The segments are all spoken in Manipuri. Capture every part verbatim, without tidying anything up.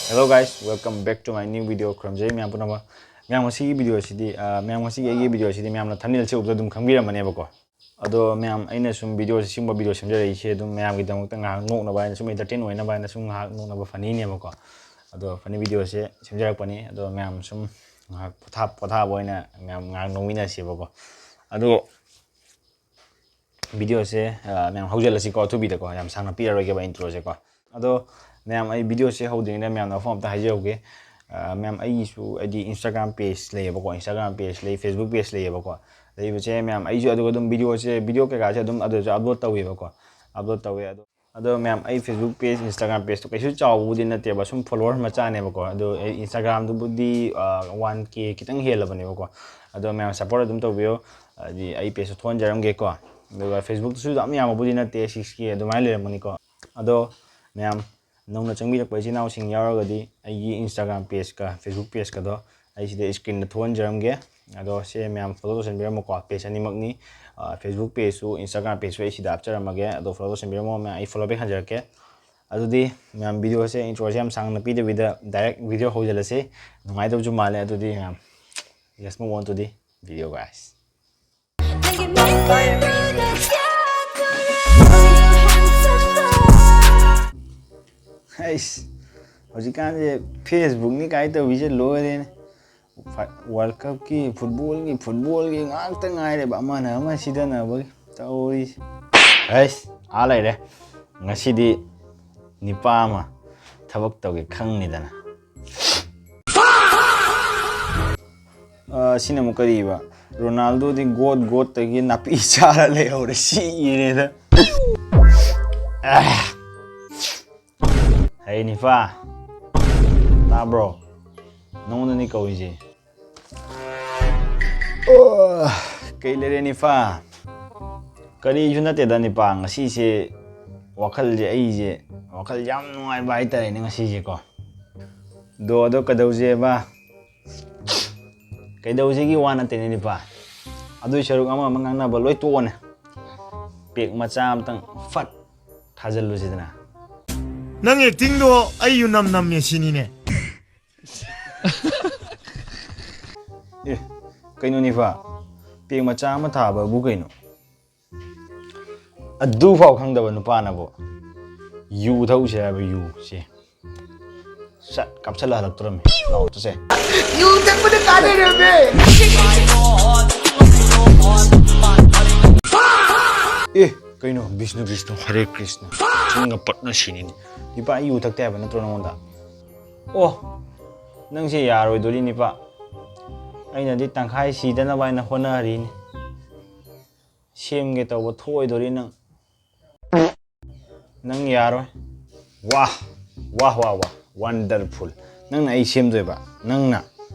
Hello guys, welcome back to my new video. ꯈꯨꯔꯨꯝꯖꯔꯤ ꯃꯌꯥꯝ ꯄꯨꯝꯅꯃꯛ꯫ ꯃꯌꯥꯝ, ꯉꯁꯤꯒꯤ video ꯑꯁꯤꯗꯤ, ꯑ, ꯃꯌꯥꯝ, ꯉꯁꯤꯒꯤ ꯑꯩꯒꯤ video ꯑꯁꯤꯗꯤ ꯃꯌꯥꯝꯅ thumbnail ꯁꯤ ꯎꯕꯗ ꯑꯗꯨꯝ ꯈꯪꯕꯤꯔꯝꯃꯅꯦꯕꯀꯣ꯫ ꯑꯗꯣ ꯃꯌꯥꯝ, ꯑꯩꯅ ꯁꯨꯝ video ꯁꯤ, ꯁꯤꯒꯨꯝꯕ video ꯁꯦꯝꯖꯔꯛꯏꯁꯦ ꯑꯗꯨꯝ ꯃꯌꯥꯝꯒꯤꯗꯃꯛꯇ ꯉꯥꯏꯍꯥꯛ ꯅꯣꯛꯅꯕ ꯍꯥꯏꯅ, ꯁꯨꯝ entertain ꯑꯣꯏꯅꯕ ꯍꯥꯏꯅ, ꯁꯨꯝ ꯉꯥꯏꯍꯥꯛ ꯅꯣꯛꯅꯕ funny ꯅꯦꯕꯀꯣ꯫ ꯑꯗꯣ funny video ꯁꯦ ꯁꯦꯝꯖꯔꯛꯄꯅꯤ꯫ ꯑꯗꯣ ꯃꯌꯥꯝ ꯁꯨꯝ ꯉꯥꯏꯍꯥꯛ ꯄꯣꯊꯥ-, ꯄꯣꯊꯥꯕ ꯑꯣꯏꯅ ꯃꯌꯥꯝ ꯉꯥꯏꯍꯥꯛ ꯅꯣꯛꯃꯤꯟꯅꯁꯦꯕꯀꯣ꯫ ꯑꯗꯣ video ꯁꯦ, ꯑ, ꯃꯌꯥꯝ ꯍꯧꯖꯤꯜꯂꯁꯤꯀꯣ, ꯑꯊꯨꯕꯤꯗꯀꯣ, ꯌꯥꯝ ꯁꯥꯡꯅ ꯄꯤꯔꯔꯣꯏꯒꯦꯕ intro ꯁꯦꯀꯣ꯫ ꯑꯗꯣ ꯃꯌꯥꯝ, ꯑꯩ video ꯁꯦ ꯍꯧꯗ꯭ꯔꯤꯉꯩꯗ ꯃꯌꯥꯝꯗ ꯋꯥꯐꯝ ꯑꯝꯇ ꯍꯥꯏꯖꯍꯧꯒꯦ꯫ ꯑ, ꯃꯌꯥꯝ, ꯑꯩꯒꯤꯁꯨ ꯍꯥꯏꯗꯤ Instagram page ꯂꯩꯌꯦꯕꯀꯣ, Instagram page ꯂꯩ, Facebook page ꯂꯩꯌꯦꯕꯀꯣ꯫ ꯂꯩꯕꯁꯦ ꯃꯌꯥꯝ, ꯑꯩꯁꯨ ꯑꯗꯨꯒ ꯑꯗꯨꯝ video ꯁꯦ, video ꯀꯩꯀꯥꯁꯦ ꯑꯗꯨꯝ ꯑꯗꯨꯁꯨ upload ꯇꯧꯋꯦꯕꯀꯣ, upload ꯇꯧꯋꯦ꯫ ꯑꯗꯣ, ꯑꯗꯣ ꯃꯌꯥꯝ, ꯑꯩ Facebook page, Instagram page ꯇꯣ ꯀꯩꯁꯨ ꯆꯥꯎꯕꯕꯨꯗꯤ ꯅꯠꯇꯦꯕ, ꯁꯨꯝ follower ꯃꯆꯥꯅꯦꯕꯀꯣ꯫ ꯑꯗꯣ ꯑꯩ Instagram ꯗꯨꯕꯨꯗꯤ, ꯑ, one K ꯈꯤꯇꯪ ꯍꯦꯜꯂꯕꯅꯦꯕꯀꯣ꯫ ꯑꯗꯣ ꯃꯌꯥꯝ support ꯑꯗꯨꯝ ꯇꯧꯕꯤꯌꯣ꯫ ꯍꯥꯏꯗꯤ ꯑꯩ page ꯇꯣ ꯊꯣꯛꯍꯟꯖꯔꯝꯒꯦꯀꯣ꯫ ꯑꯗꯨꯒ Facebook ꯇꯁꯨ ꯌꯥꯝ ꯌꯥꯝꯕꯕꯨꯗꯤ ꯅꯠꯇꯦ, six K ꯑꯗꯨꯃꯥꯏꯅ ꯂꯩꯔꯝꯒꯅꯤꯀꯣ꯫ ꯑꯗꯣ ꯃꯌꯥꯝ, ꯅꯧꯅ ꯆꯪꯕꯤꯔꯛꯄ ꯏꯆꯤꯟ ꯏꯅꯥꯎꯁꯤꯡ ꯌꯥꯎꯔꯒꯗꯤ ꯑꯩꯒꯤ Instagram page ꯀ Facebook page ꯀꯗꯣ ꯑꯩ ꯁꯤꯗ screen ꯗ ꯊꯣꯛꯍꯟꯖꯔꯝꯒꯦ꯫ ꯑꯗꯣ ꯁꯦ ꯃꯌꯥꯝ follow ꯇꯧꯁꯟꯕꯤꯔꯝꯃꯨꯀꯣ, page ꯑꯅꯤꯃꯛꯅꯤ꯫ ꯑ, Facebook page ꯁꯨ, Instagram page ꯁꯨ ꯑꯩ ꯁꯤꯗ ꯍꯥꯞꯆꯔꯝꯃꯒꯦ꯫ ꯑꯗꯣ follow ꯇꯧꯁꯟꯕꯤꯔꯝꯃꯣ ꯃꯌꯥꯝ, ꯑꯩ follow back ꯍꯟꯖꯔꯛꯀꯦ꯫ ꯑꯗꯨꯗꯤ ꯃꯌꯥꯝ, video ꯁꯦ intro ꯁꯦ ꯌꯥꯝ ꯁꯥꯡꯅ ꯄꯤꯗꯕꯤꯗ direct video ꯍꯧꯖꯤꯜꯂꯁꯤ꯫ ꯅꯨꯡꯉꯥꯏꯗꯧꯁꯨ ꯃꯥꯜꯂꯦ꯫ ꯑꯗꯨꯗꯤ ꯃꯌꯥꯝ, let's move on to the video, guys. ꯑꯩꯁ, ꯍꯧꯖꯤꯛꯀꯥꯟꯁꯦ Facebook ꯅꯤ ꯀꯥꯏ ꯇꯧꯕꯤꯁꯦ ꯂꯣꯏꯔꯦꯅꯦ꯫ ꯐ-, World Cup ꯀꯤ, football ꯒꯤ, football ꯒꯤ ꯉꯥꯛꯇ ꯉꯥꯏꯔꯦꯕ, ꯑꯃꯅ ꯑꯃ ꯁꯤꯗꯅꯕꯒꯤ ꯇꯧꯔꯤꯁꯦ꯫ ꯑꯩꯁ, ꯑꯥ ꯂꯩꯔꯦ꯫ ꯉꯁꯤꯗꯤ ꯅꯤꯄꯥ ꯑꯃ ꯊꯕꯛ ꯇꯧꯒꯦ ꯈꯪꯅꯤꯗꯅ꯫ ꯑ, ꯁꯤꯅ ꯑꯃꯨꯛ ꯀꯔꯤꯕ? ꯔꯣꯅꯥꯜꯗꯣꯗꯤ ꯒꯣꯠ ꯒꯣꯠꯇꯒꯤ ꯅꯥꯄꯤ ꯆꯥꯔ ꯂꯩꯍꯧꯔꯦ, ꯁꯤꯔꯦꯗ꯫ ꯑ꯫ ꯍꯩ ꯅꯤꯄꯥ, ꯇꯥꯕ꯭ꯔꯣ? ꯅꯉꯣꯟꯗꯅꯤ ꯀꯧꯔꯤꯁꯦ꯫ ꯑꯣ, ꯀꯩ ꯂꯩꯔꯦ ꯅꯤꯄꯥ? ꯀꯔꯤꯁꯨ ꯅꯠꯇꯦꯗ ꯅꯤꯄꯥ, ꯉꯁꯤꯁꯦ ꯋꯥꯈꯜꯁꯦ, ꯑꯩꯁꯦ ꯋꯥꯈꯜ ꯌꯥꯝ ꯅꯨꯡꯉꯥꯏꯕ ꯍꯥꯏꯇꯥꯔꯦꯅꯦ ꯉꯁꯤꯁꯦꯀꯣ꯫ ꯑꯗꯣ, ꯑꯗꯣ ꯀꯩꯗꯧꯁꯦꯕ? ꯀꯩꯗꯧꯁꯤꯒꯤ ꯋꯥ ꯅꯠꯇꯦꯅꯦ ꯅꯤꯄꯥ꯫ ꯑꯗꯨꯏ ꯁꯔꯨꯛ ꯑꯃ ꯑꯃ ꯉꯥꯡꯅꯕ ꯂꯣꯏ ꯇꯣꯛꯑꯣꯅꯦ꯫ Peg ꯃꯆꯥ ꯑꯝꯇꯪ ꯐꯠ ꯊꯥꯖꯤꯜꯂꯨꯁꯤꯗꯅ꯫ ꯅꯪ ꯑꯦꯛꯇꯤꯡꯗꯣ ꯑꯩ ꯌꯨꯅꯝ ꯅꯝꯃꯦ ꯁꯤꯅꯤꯅꯦ꯫ ꯑꯦ, ꯀꯩꯅꯣ ꯅꯤꯄꯥ? ꯄꯦꯛ ꯃꯆꯥ ꯑꯃ ꯊꯥꯕꯕꯨ ꯀꯩꯅꯣ? ꯑꯗꯨꯐꯥꯎ ꯈꯪꯗꯕ ꯅꯨꯄꯥꯅꯕꯨ ꯌꯨ ꯊꯛꯎꯁꯦ ꯍꯥꯏꯕ ꯌꯨ ꯁꯦ ꯁꯠ ꯀꯥꯞꯁꯜꯂ ꯍꯜꯂꯛꯇꯣꯔꯝꯃꯤ꯫ ꯂꯥꯎ ꯆꯠꯁꯦ꯫ ꯌꯨ ꯊꯛꯄꯗ ꯀꯥꯟꯅꯔꯝꯃꯦ꯫ ꯑꯦ, ꯀꯩꯅꯣ? ꯕꯤꯁꯅꯨ ꯕꯤꯁꯅꯨ ꯍꯔꯦ ꯀ꯭ꯔꯤꯁꯅ꯫ ꯆꯤꯟꯒ ꯄꯠꯅ ꯁꯤꯅꯤꯅꯦ꯫ ꯅꯤꯄꯥ, ꯑꯩ ꯌꯨ ꯊꯛꯇꯦ ꯍꯥꯏꯕ ꯅꯠꯇ꯭ꯔꯣ ꯅꯉꯣꯟꯗ? ꯑꯣ, ꯅꯪꯁꯦ ꯌꯥꯔꯣꯏꯗꯣꯔꯤ ꯅꯤꯄꯥ꯫ ꯑꯩꯅꯗꯤ ꯇꯪꯈꯥꯏ ꯁꯤꯗꯅꯕ ꯍꯥꯏꯅ ꯍꯣꯠꯅꯔꯤꯅꯤ꯫ ꯁꯦꯝꯒꯦ ꯇꯧꯕ ꯊꯣꯛꯑꯣꯏꯗꯣꯔꯤ ꯅꯪ꯫ ꯅꯪ ꯌꯥꯔꯣꯏ꯫ ꯋꯥ, ꯋꯥ, ꯋꯥ, ꯋꯥ꯫ ꯋꯥꯟꯗꯔꯐꯨꯜ꯫ ꯅꯪꯅ ꯑꯩ ꯁꯦꯝꯗꯣꯏꯕ꯫ ꯅꯪꯅ,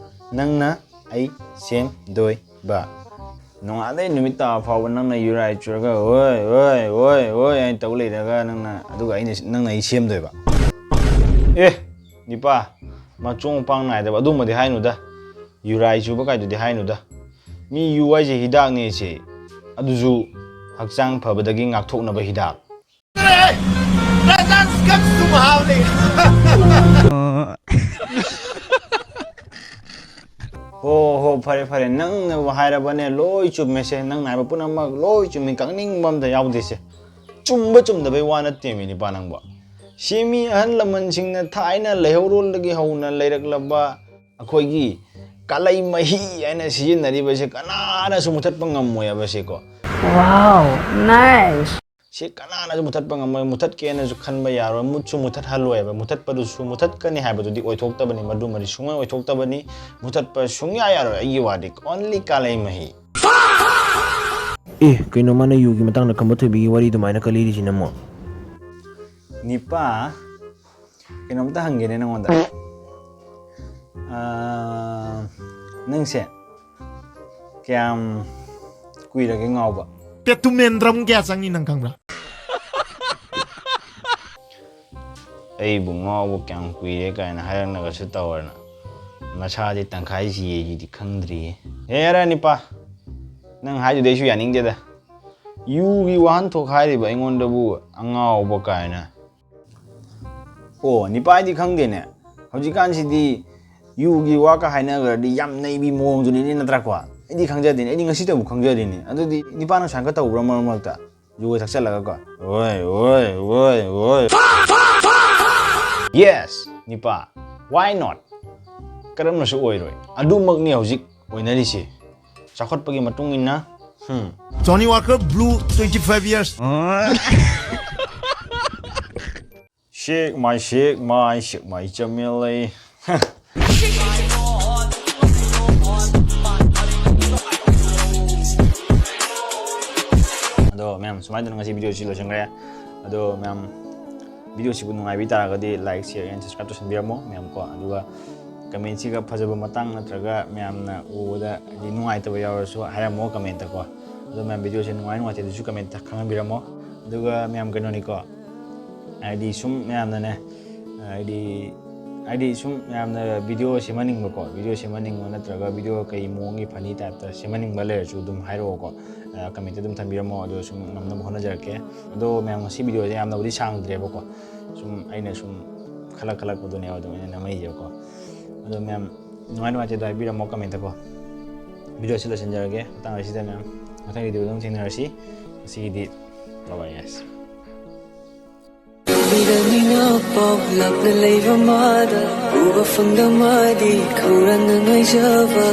ꯅꯪꯅ ꯑꯩ ꯁꯦꯝꯗꯣꯏꯕ꯫ ꯅꯣꯡꯉꯥꯟꯗꯩ ꯅꯨꯃꯤꯠ ꯇꯥꯕ ꯐꯥꯎꯕ ꯅꯪꯅ ꯌꯨꯔꯥꯏ ꯆꯨꯔꯒ "ꯑꯣꯏ, ꯑꯣꯏ, ꯑꯣꯏ, ꯑꯣꯏ" ꯍꯥꯏꯅ ꯇꯧ ꯂꯩꯔꯒ ꯅꯪꯅ, ꯑꯗꯨꯒ ꯑꯩꯅ, ꯅꯪꯅ ꯑꯩ ꯁꯦꯝꯗꯣꯏꯕ꯫ ꯑꯦ, ꯅꯤꯄꯥ, ꯃꯆꯣꯡ ꯃꯄꯥꯡ ꯅꯥꯏꯗꯕ ꯑꯗꯨꯝꯕꯗꯤ ꯍꯥꯏꯅꯨꯗ꯫ ꯌꯨꯔꯥꯏ ꯆꯨꯕ ꯀꯥꯏꯗꯨꯗꯤ ꯍꯥꯏꯅꯨꯗ꯫ ꯃꯤ ꯌꯨ ꯍꯥꯏꯁꯦ ꯍꯤꯗꯥꯛꯅꯦ ꯁꯦ꯫ ꯑꯗꯨꯁꯨ ꯍꯛꯆꯥꯡ ꯐꯕꯗꯒꯤ ꯉꯥꯛꯊꯣꯛꯅꯕ ꯍꯤꯗꯥꯛ꯫ ꯍꯣ, ꯍꯣ, ꯐꯔꯦ, ꯐꯔꯦ꯫ ꯅꯪꯅꯕꯨ ꯍꯥꯏꯔꯕꯅꯦ, ꯂꯣꯏ ꯆꯨꯝꯃꯦꯁꯦ꯫ ꯅꯪꯅ ꯍꯥꯏꯕ ꯄꯨꯝꯅꯃꯛ ꯂꯣꯏ ꯆꯨꯝꯃꯤ, ꯀꯛꯅꯤꯡꯕ ꯑꯝꯇ ꯌꯥꯎꯗꯦꯁꯦ꯫ ꯆꯨꯝꯕ ꯆꯨꯝꯗꯕꯩ ꯋꯥ ꯅꯠꯇꯦꯃꯤ, ꯅꯤꯄꯥ ꯅꯪꯕꯣ꯫ ꯁꯤ ꯃꯤ ꯑꯍꯜ ꯂꯃꯟꯁꯤꯡꯅ ꯊꯥꯏꯅ ꯂꯩꯍꯧꯔꯣꯜꯗꯒꯤ ꯍꯧꯅ ꯂꯩꯔꯛꯂꯕ ꯑꯩꯈꯣꯏꯒꯤ ꯀꯥꯂꯩ ꯃꯍꯤ ꯍꯥꯏꯅ ꯁꯤꯖꯤꯟꯅꯔꯤꯕꯁꯦ ꯀꯅꯥꯅꯁꯨ ꯃꯨꯊꯠꯄ ꯉꯝꯃꯣꯏ ꯍꯥꯏꯕꯁꯦꯀꯣ꯫ Wow, nice. ꯁꯤ ꯀꯅꯥꯅꯁꯨ ꯃꯨꯊꯠꯄ ꯉꯝꯃꯣꯏ, ꯃꯨꯊꯠꯀꯦꯅꯁꯨ ꯈꯟꯕ ꯌꯥꯔꯣꯏ, ꯃꯨꯠꯁꯨ ꯃꯨꯊꯠꯍꯜꯂꯣꯏꯕ꯫ ꯃꯨꯊꯠꯄꯗꯨꯁꯨ ꯃꯨꯊꯠꯀꯅꯤ ꯍꯥꯏꯕꯗꯨꯗꯤ ꯑꯣꯏꯊꯣꯛꯇꯕꯅꯤ, ꯃꯗꯨꯃꯗꯤ ꯁꯨꯡꯑꯣꯏ ꯑꯣꯏꯊꯣꯛꯇꯕꯅꯤ꯫ ꯃꯨꯊꯠꯄ ꯁꯨꯡꯌꯥ ꯌꯥꯔꯣꯏ ꯑꯩꯒꯤ ꯋꯥꯗꯤ꯫ Only ꯀꯥꯂꯩ ꯃꯍꯤ꯫ ꯑꯦ, ꯀꯩꯅꯣ ꯃꯥꯅ ꯌꯨꯒꯤ ꯃꯇꯥꯡꯗ ꯈꯝꯕ ꯊꯣꯏꯕꯤꯒꯤ ꯋꯥꯔꯤ ꯑꯗꯨꯃꯥꯏꯅ ꯀꯜꯂꯤꯔꯤꯁꯤꯅ ꯑꯃꯨꯛ? ꯅꯤꯄꯥ, ꯀꯩꯅꯣꯝꯇ ꯍꯪꯒꯦꯅꯦ ꯅꯉꯣꯟꯗ꯫ ꯑꯥ, ꯅꯪꯁꯦ ꯀꯌꯥꯝ ꯀꯨꯏꯔꯒꯦ ꯉꯥꯎꯕ? ꯄꯦꯇꯨꯃꯦꯟꯗ꯭ꯔꯝ ꯀꯌꯥ ꯆꯪꯉꯤ ꯅꯪ ꯈꯪꯕ꯭ꯔꯥ? ꯑꯩꯕꯨ ꯉꯥꯎꯕ ꯀꯌꯥꯝ ꯀꯨꯏꯔꯦ ꯀꯥꯏꯅ ꯍꯥꯏꯔꯛꯅꯒꯁꯨ ꯇꯧꯔꯅ ꯅꯁꯥꯗꯤ ꯇꯪꯈꯥꯏ ꯁꯤꯌꯦ ꯁꯤꯗꯤ ꯈꯪꯗ꯭ꯔꯤꯌꯦ꯫ ꯍꯦꯔꯥ ꯅꯤꯄꯥ, ꯅꯪ ꯍꯥꯏꯗꯨꯗꯤ ꯑꯩꯁꯨ ꯌꯥꯅꯤꯡꯗꯦꯗ꯫ ꯌꯨꯒꯤ ꯋꯥꯍꯟꯊꯣꯛ ꯍꯥꯏꯔꯤꯕ ꯑꯩꯉꯣꯟꯗꯕꯨ ꯑꯉꯥꯎꯕ ꯀꯥꯏꯅ꯫ ꯑꯣ, ꯅꯤꯄꯥꯗꯤ ꯈꯪꯗꯦꯅꯦ꯫ ꯍꯧꯖꯤꯛꯀꯥꯟꯁꯤꯗꯤ ꯌꯨꯒꯤ ꯋꯥꯒ ꯍꯥꯏꯅꯈ꯭ꯔꯗꯤ ꯌꯥꯝ ꯅꯩꯕꯤ ꯃꯑꯣꯡꯗꯨꯅꯤꯅꯦ, ꯅꯠꯇ꯭ꯔꯥꯀꯣ? ꯑꯩꯗꯤ ꯈꯪꯖꯗꯦꯅꯦ, ꯑꯩꯗꯤ ꯉꯁꯤꯇꯕꯨ ꯈꯪꯖꯔꯤꯅꯦ꯫ ꯑꯗꯨꯗꯤ ꯅꯤꯄꯥꯅ ꯁꯨꯃꯥꯏꯅ ꯇꯧꯕ꯭ꯔꯥ ꯃꯔꯛ ꯃꯔꯛꯇ? ꯌꯨꯒ ꯊꯛꯆꯜꯂꯒꯀꯣ? ꯑꯣꯏ, ꯑꯣꯏ, ꯑꯣꯏ, ꯑꯣꯏ꯫ Yes, ꯅꯤꯄꯥ, why not? ꯀꯔꯝꯅꯁꯨ ꯑꯣꯏꯔꯣꯏ꯫ ꯑꯗꯨꯃꯛꯅꯤ ꯍꯧꯖꯤꯛ ꯑꯣꯏꯅꯔꯤꯁꯦ꯫ ꯆꯥꯎꯈꯠꯄꯒꯤ ꯃꯇꯨꯡ ꯏꯟꯅ, ꯍꯝ꯫ Johnny Walker Blue, twenty five years. ꯁꯦꯛ ꯃꯥꯏ ꯁꯦꯛ ꯃꯥꯏ ꯁꯦꯛ ꯃꯥꯏ ꯆꯃꯦꯜ ꯂꯩ꯫ ꯑꯗꯣ ꯃꯌꯥꯝ, ꯁꯨꯃꯥꯏꯅ ꯇꯧꯅ ꯉꯁꯤ video ꯁꯤ ꯂꯣꯏꯁꯤꯟꯈ꯭ꯔꯦ꯫ ꯑꯗꯣ ꯃꯌꯥꯝ, video ꯁꯤꯕꯨ ꯅꯨꯡꯉꯥꯏꯕꯤ ꯇꯥꯔꯒꯗꯤ like, share and subscribe ꯇꯧꯁꯟꯕꯤꯔꯝꯃꯣ ꯃꯌꯥꯝ ꯀꯣ꯫ ꯑꯗꯨꯒ comment ꯁꯤꯒ ꯐꯖꯕ ꯃꯇꯥꯡ ꯅꯠꯇ꯭ꯔꯒ ꯃꯌꯥꯝꯅ ꯎꯕꯗ ꯍꯥꯏꯗꯤ ꯅꯨꯡꯉꯥꯏꯇꯕ ꯌꯥꯎꯔꯁꯨ ꯍꯥꯏꯔꯝꯃꯣ comment ꯀꯣ꯫ ꯑꯗꯣ ꯃꯌꯥꯝ, video ꯁꯦ ꯅꯨꯡꯉꯥꯏ ꯅꯨꯡꯉꯥꯏꯇꯦ ꯑꯗꯨꯁꯨ comment ꯇ ꯈꯪꯍꯟꯕꯤꯔꯝꯃꯣ꯫ ꯑꯗꯨꯒ ꯃꯌꯥꯝ, ꯀꯩꯅꯣꯅꯤꯀꯣ, ꯍꯥꯏꯗꯤ ꯁꯨꯝ ꯃꯌꯥꯝꯅꯅꯦ, ꯍꯥꯏꯗꯤ, ꯍꯥꯏꯗꯤ ꯁꯨꯝ ꯃꯌꯥꯝꯅ video ꯁꯦꯝꯍꯟꯅꯤꯡꯕꯀꯣ, video ꯁꯦꯝꯍꯟꯅꯤꯡꯕ ꯅꯠꯇ꯭ꯔꯒ video ꯀꯩ ꯃꯑꯣꯡꯒꯤ funny type ꯇ ꯁꯦꯝꯍꯟꯅꯤꯡꯕ ꯂꯩꯔꯁꯨ ꯑꯗꯨꯝ ꯍꯥꯏꯔꯛꯑꯣꯀꯣ꯫ ꯑ, comment ꯇ ꯑꯗꯨꯝ ꯊꯝꯕꯤꯔꯝꯃꯣ, ꯑꯗꯨ ꯁꯨꯝ ꯉꯝꯅꯕ ꯍꯣꯠꯅꯖꯔꯛꯀꯦ꯫ ꯑꯗꯣ ꯃꯌꯥꯝ, ꯉꯁꯤ video ꯁꯦ ꯌꯥꯝꯅꯕꯨꯗꯤ ꯁꯥꯡꯗ꯭ꯔꯦꯕꯀꯣ, ꯁꯨꯝ ꯑꯩꯅ ꯁꯨꯝ ꯈꯜꯂꯛ ꯈꯜꯂꯛꯄꯗꯨꯅꯦꯕ ꯑꯗꯨꯝ ꯑꯩꯅ ꯅꯝꯃꯛꯏꯁꯦꯀꯣ꯫ ꯑꯗꯣ ꯃꯌꯥꯝ, ꯅꯨꯡꯉꯥꯏ ꯅꯨꯡꯉꯥꯏꯇꯦꯗꯣ ꯍꯥꯏꯕꯤꯔꯝꯃꯣ comment ꯇꯀꯣ꯫ Video ꯁꯤ ꯂꯣꯏꯁꯤꯟꯖꯔꯒꯦ ꯃꯇꯥꯡ ꯑꯁꯤꯗ ꯃꯌꯥꯝ꯫ ꯃꯊꯪ video ꯗ ꯑꯃꯨꯛ ꯊꯦꯡꯅꯔꯁꯤ꯫ ꯉꯁꯤꯒꯤꯗꯤ bye bye guys꯫ ꯃꯤꯔꯝꯅ ꯄꯥꯎ ꯂꯥꯞꯅ ꯂꯩꯕ ꯃꯥꯗ ꯎꯕ ꯐꯪꯗ ꯃꯥꯗꯤ ꯈꯧꯔꯥꯡꯅ ꯉꯥꯏꯖꯕ